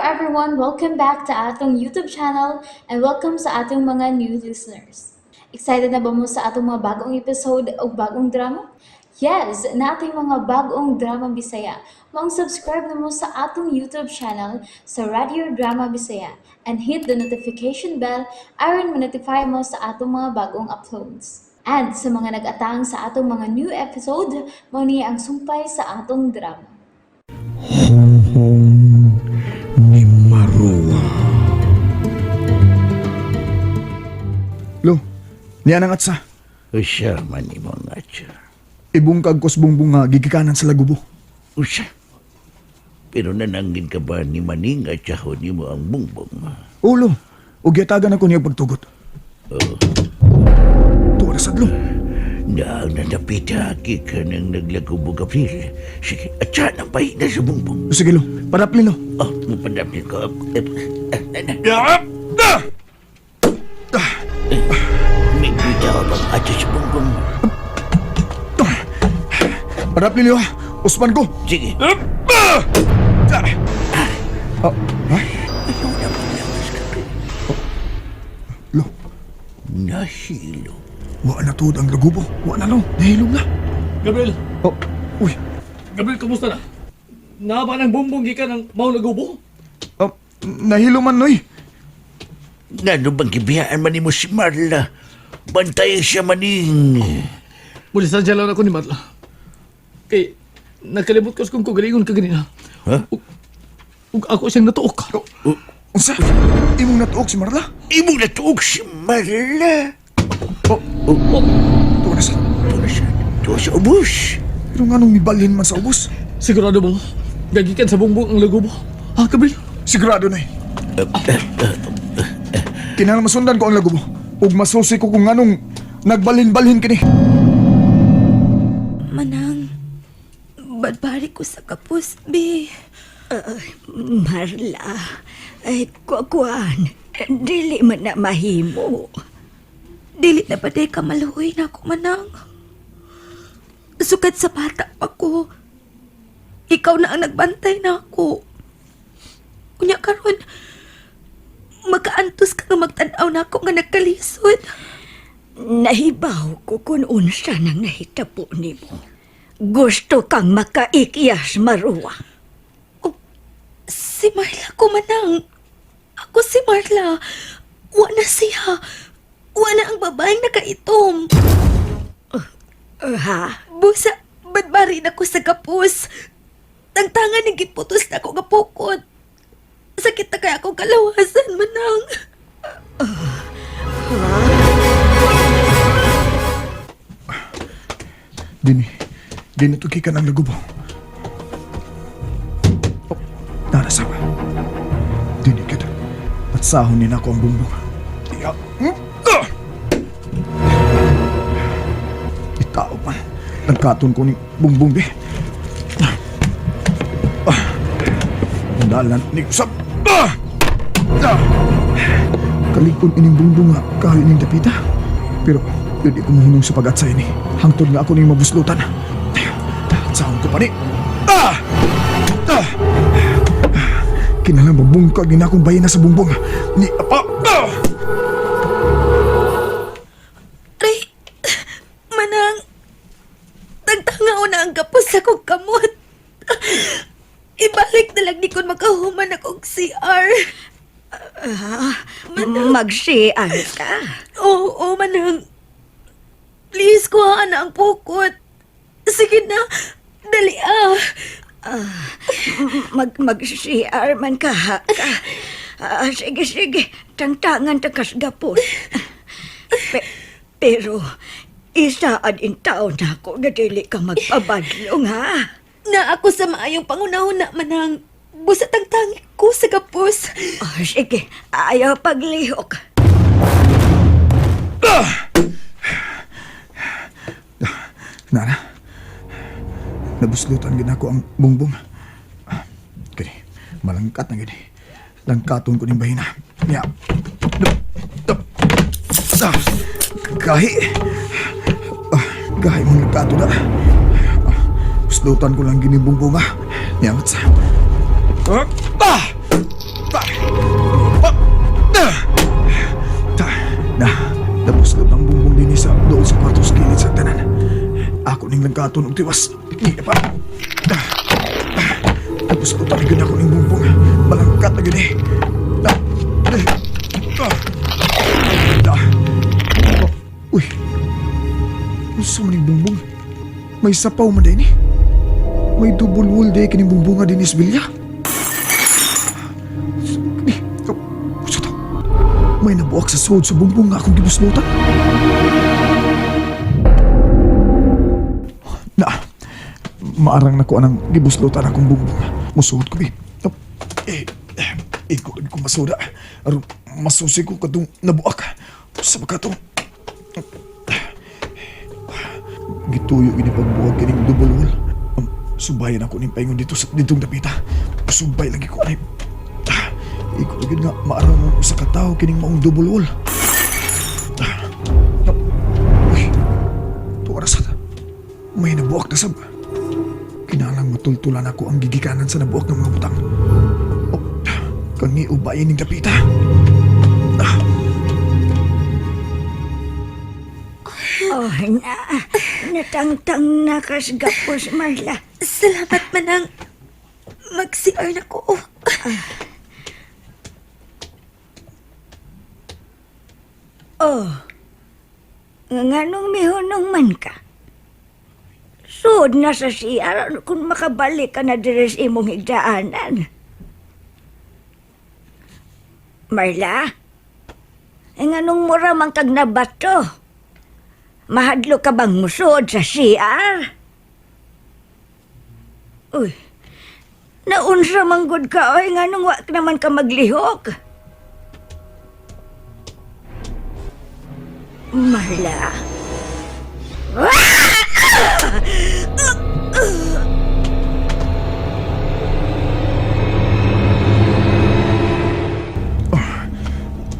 everyone! Welcome back to atong YouTube channel and welcome sa atong mga new listeners. Excited na ba mo sa atong mga bagong episode o bagong drama? Yes, nating mga bagong drama Bisaya. Maong subscribe na mo sa atong YouTube channel sa Radio Drama Bisaya and hit the notification bell aron ma-notify mo sa atong mga bagong uploads. And sa mga nag-atang sa atong mga new episode, mao ni ang sumpay sa atong drama. Honghong ni Marua. Lo, niya nang atsa. Usya man ni mga atsa. Ibungkag kos bungbong nga gigikanan sa lagubo. Usya. Pero nananggin ka ba ni Maning at sahon ni mo ang bungbong? Ulo, ug yatagan ako niya pagtugot. Tuwa na sadlo. Na ang nanapita ka ng naglagubo, Gabriel. Sige, at saan ang pahina sa bungbong? Sige lo, padapli lo. Oh, mapadapil ko. Eh, eh, eh, May bitaw bang atsa sa bungbong? Padapli lo ha. Usman ko. Sige. Ah, ha? Ayaw na paglamas, Gabriel. Lo, Nahilo. wa na tuod ang lagubo. Wa na lo, nahilom na. Gabriel, Oh, uy. Gabriel, kumusta na? Naba ng bumbong gikan ng maong nagubo? Oh, nahilo man noy. Ngano bang gibiyaan man nimo si Marla? Bantay siya maning. Muli sa lang ako ni Marla. Kay, nagkalibot ko sa kong kagalingon kaganina. Ha? Ug ako siyang natuok. Oh, unsa? Imong natuok si Marla? Imong natuog si Marla. Oh, Oh, tuwa na sa. Tuwa siya. Tuwa sa ubos. Pero nganong mibalhin man sa ubos? Sigurado mo, gagikan sa bumbong ang lagubo. Ha, Gabriel? Sigurado noy. Kinahanglan masundan ko ang lagubo. Ug masusi ko kung nganong nagbalhin-balhin kini. Manang, badbari ko sa kapus, bi. Marla, ay kuan, dili man na mahimo. Dili na ba day ka maluoy na ako, Manang? Sukad sa bata pa ko. Ikaw na ang nagbantay na ako. Unya karon, makaantos ka nga magtan-aw na ako nga nagkalisod. Nahibaw ko kung unsa nang nahitabo nimo. Gusto kang makaikyas, Marua. Oh, si Marla ko, Manang. Ako si Marla. Wa na siya. Wa na ang babaeng nakaitom. Ha? Busa, badbari na ko sa kapus. Tangtangan ng giputos na ako nga pukot. Sakit na kaya akong kalawasan, Manang. Dini, dini to gikan ang lagubo. Oh, nara sama. Dini kita. At sahon ni nako ang bumbong. Ya. Ah! Itao pa. Nagkaton ko ni bumbong be. Ah. Dalan ni usap. Ah! Ah! Kalikon ining bumbong nga kahoy ning dapita. Pero yun ko mahunong sa pag-atsay ni. Hangtod nga ako ning mabuslutan. Sahon ko pa ni. Ah! Ah! Kinalang mabungkag ni na akong bayin na sa bumbong. Ni apa. Ah! Aray, Manang, tagtanga na ang kapos sa akong kamot. Ibalik na lang ni kon makahuman akong CR. Magsian ka. Oo, oo, Manang. Please, kuhaan na ang pukot. Sige na, dali ah. Mag-CR man ka, ha? Ka. Ah, sige, sige. Tangtangan ta kas gapos. Pero, isa ad in taon na ako na dili ka magpabadlong, ha? Na ako sa maayong pangunahon na, Manang. Busa tangtangi ko sa kapos. Oh, sige, ayaw paglihok. Nana, nabuslutan gid ako ang bungbong. Ah, Gani, malangkat na gini. Langkaton ko ning bahina. Ya. Dup, dup. Ah, gahi. Ah, gahi mong langkato na. Ah, buslutan ko lang gini bungbong ah. Niyangat sa. Ah! Ah! Ta! Pa! Ah! Ta! Na, napuslot ang bumbong din sa dool sa kwarto sa kilid sa tanan. Ako ning langkaton og tiwas. Di pa. Ah! Ah! Napuslot ang gyud ako ning bumbong. Balangkat na gyud eh. Ah! Ah! Ah! Oh, uy. Unsa man ning bumbong? May sapaw man din eh. May double wall day kining bumbong nga dinis Villa. Ni, oh, unsa to? May nabuak sa suod sa bumbong nga akong gibuslutan. Na, maarang na ko anang gibuslutan akong bumbong. Musuot ko bi. Oh, eh, eh, igo lagi ko masuda. Aron masusi ko katong nabuak. Sa ba ka to? Gituyo gini pagbuwag kining double wall. Subayan ako ning paingon dito sa ditong dapita. Subay lagi ko anay. Ah, igo lagi nga maaraw mo sa katawo kining maong double wall. Ah, no. Uy, tuwa na sad. May nabuak na sab. Kinalang matultulan ako ang gigikanan sa nabuak ng mga butang. Oh, kangi ubayin ning dapita. Ah, Oh, na. Natangtang na kasgapos, Marla. Salamat, Manang. Mag-CR na ko. Oh. Nganong mihunong man ka? Sud na sa CR kung makabalik ka na diri sa imong higdaanan. Marla? Eh, nganong mura man kag nabato? Mahadlo ka bang musod sa CR? Uy, naunsa man gud ka, oy, nganong wa naman ka maglihok? Marla.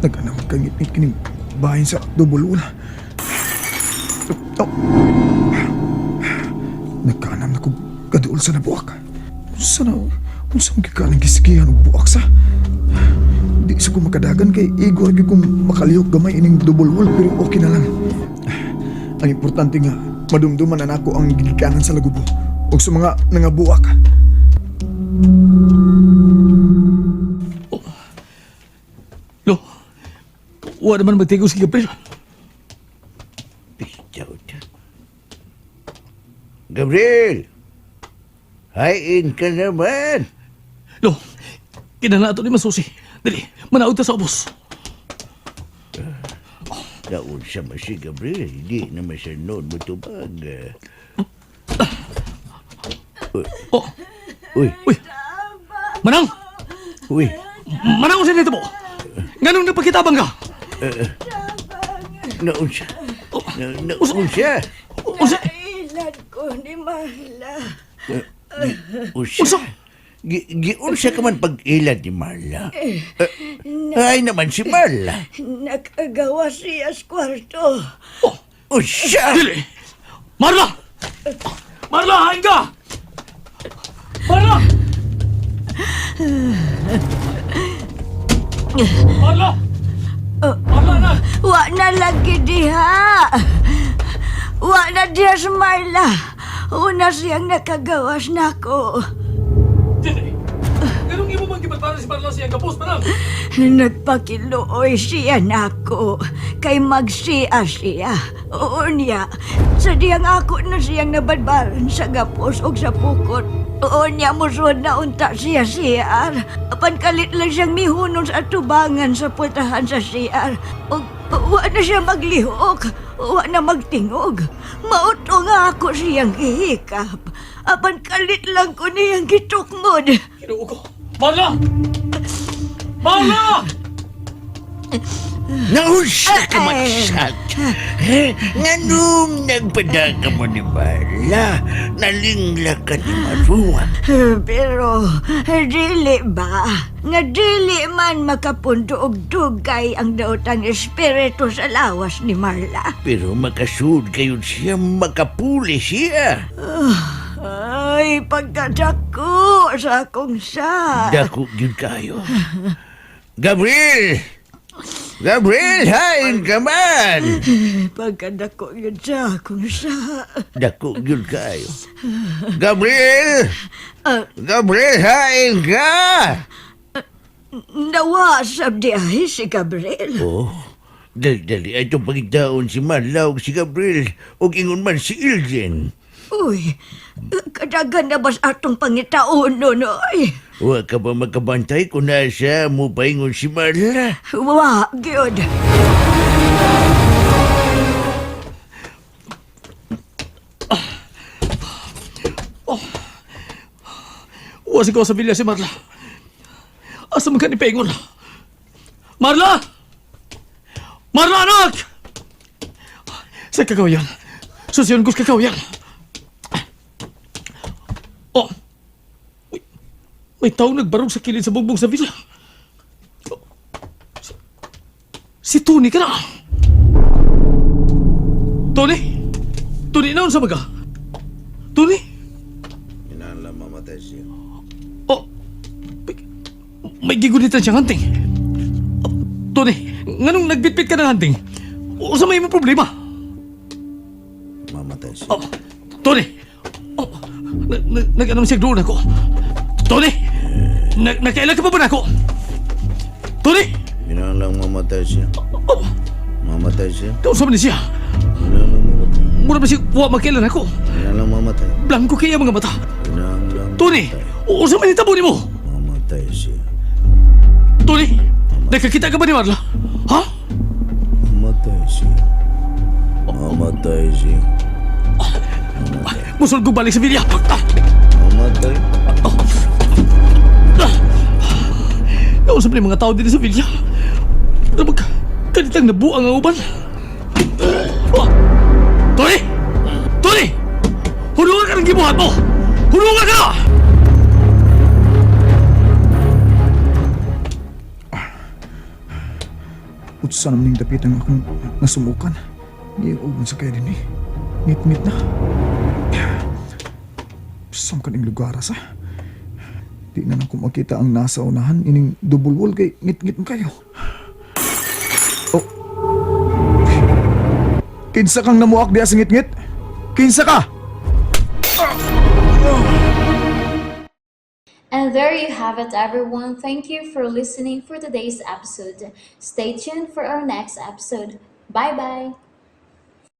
nag-anam kang ngitngit kining bahin sa double wall. Oh. Nagkaanam na ko kaduol sa nabuak. Unsa na, unsa ang gikalang gisigihan og buak sa? Di sa ko makadagan kay igo ra gyud kong makalihok gamay ining double wall pero okay na lang. Ang importante nga madumduman na nako ang gigikanan sa lagubo ug sa mga nangabuak. Lo, wa naman magtigo si Gabriel. Bitaw ta. Gabriel! Hain ka naman! Lo, kinahanglan ato ni masusi. Dali, manaog ta sa ubos. Daon sa man si Gabriel, hindi naman siya noon mutubag. Oh, Uy, uy. Manang! uy, Manang unsa nito po? Nganong nagpakitabang ka? naon siya. Naon siya. Unsa? Ilad ko ni Marla. Unsa? Unsa? Giunsa ka man pag-ilad ni Marla. Eh, ay naman si Marla. Nakagawa siya sa kwarto. Oh, Unsa? dili. Marla! Marla, hain ka! Marla! Marla! Marla na! Wa na lagi diha. Wa na diha si Marla. Una siyang nakagawas nako. Dili. Ganong imo bang gibadbaran si Marla siyang kapos, Manang? Nagpakiluoy siya nako. Kay magsiya siya. Oo niya. Sa diyang ako na siyang nabadbaran sa gapos o sa pukot. Oo niya, musuod na unta siya CR. Apan kalit lang siyang mihunon sa atubangan sa pultahan sa CR. O, wa na siya maglihok. Wa na magtingog. Mauto nga ako siyang gihikap. Apan kalit lang ko niyang gitukmod. Ginoo ko. Marla! Marla! Naunsa ka man sat. Eh, nganong nagpadaka mo ni Marla? Nalingla ka ni Marua. Pero, dili ba? Nga dili man makapundo og dugay ang daotang espiritu sa lawas ni Marla. Pero makasud kayo siya, makapuli siya. Ay, pagkadako sa akong sa. Dako gyud kayo. Gabriel! Gabriel, hain ka man! Pagkadako yun sa akong sa. Dako gyud kayo. Gabriel! Ah. Gabriel, hain ka! Nawa sab di ay si Gabriel. Oh, dali-dali ay itong pagitaon si Marla ug si Gabriel ug ingon man si Iljen. Uy, kadagan na bas atong pangitaon no, ay. Wa ka ba magkabantay kung nasa mo paingon si Marla? Wa, gyud. Wa ko sa bilya si Marla. Asa man ka ni Pengon? Marla! Marla, anak! Sa kakawayan. Susiyon ko sa kakawayan. Oh! Uy, may tao nagbarog sa kilid sa bugbog sa villa. Oh, si Tony ka na! Tony? Tony, naon sa baga? Tony? Inala mamatay siya. Oh, may gigunitan siyang hunting. Oh, Tony, nganong nagbitbit ka ng hunting? O sa may mo problema? Mamatay siya. Oh, Tony! Oh, nag-anong siya doon ako? Tony! Nakailan ka pa ba na ako? Tony! Inalang mamatay siya. Oh, Mamatay siya. kausap ni siya. Inalang mamatay. Mura ba siya wa makailan ako? Inalang mamatay. Blanco kaya mga mata. Inalang Tony! O sa may tabo nimo? Mamatay siya. Tony! Nakakita ka ba ni Marla? Ha? Mamatay siya. Mamatay siya. Musul ko balik sa villa. Ah! Mamatay. Nausap na yung mga tao dito sa villa. Ano ba kanitang nabuang ang uban? Oh! Tony! Tony! Hulungan ka ng gibuhat mo! Hulungan ka! Utsa naman ning dapitan akong nasumukan. Ngiuban sa kaya din eh. Ngit-ngit na. Saan ka ning lugar sa? Di na lang ko makita ang nasa unahan. Ining double wall kay ngit-ngit mo kayo. Oh. Kinsa kang namuak diya sa ngit-ngit? Kinsa ka? And there you have it, everyone. Thank you for listening for today's episode. Stay tuned for our next episode. Bye bye.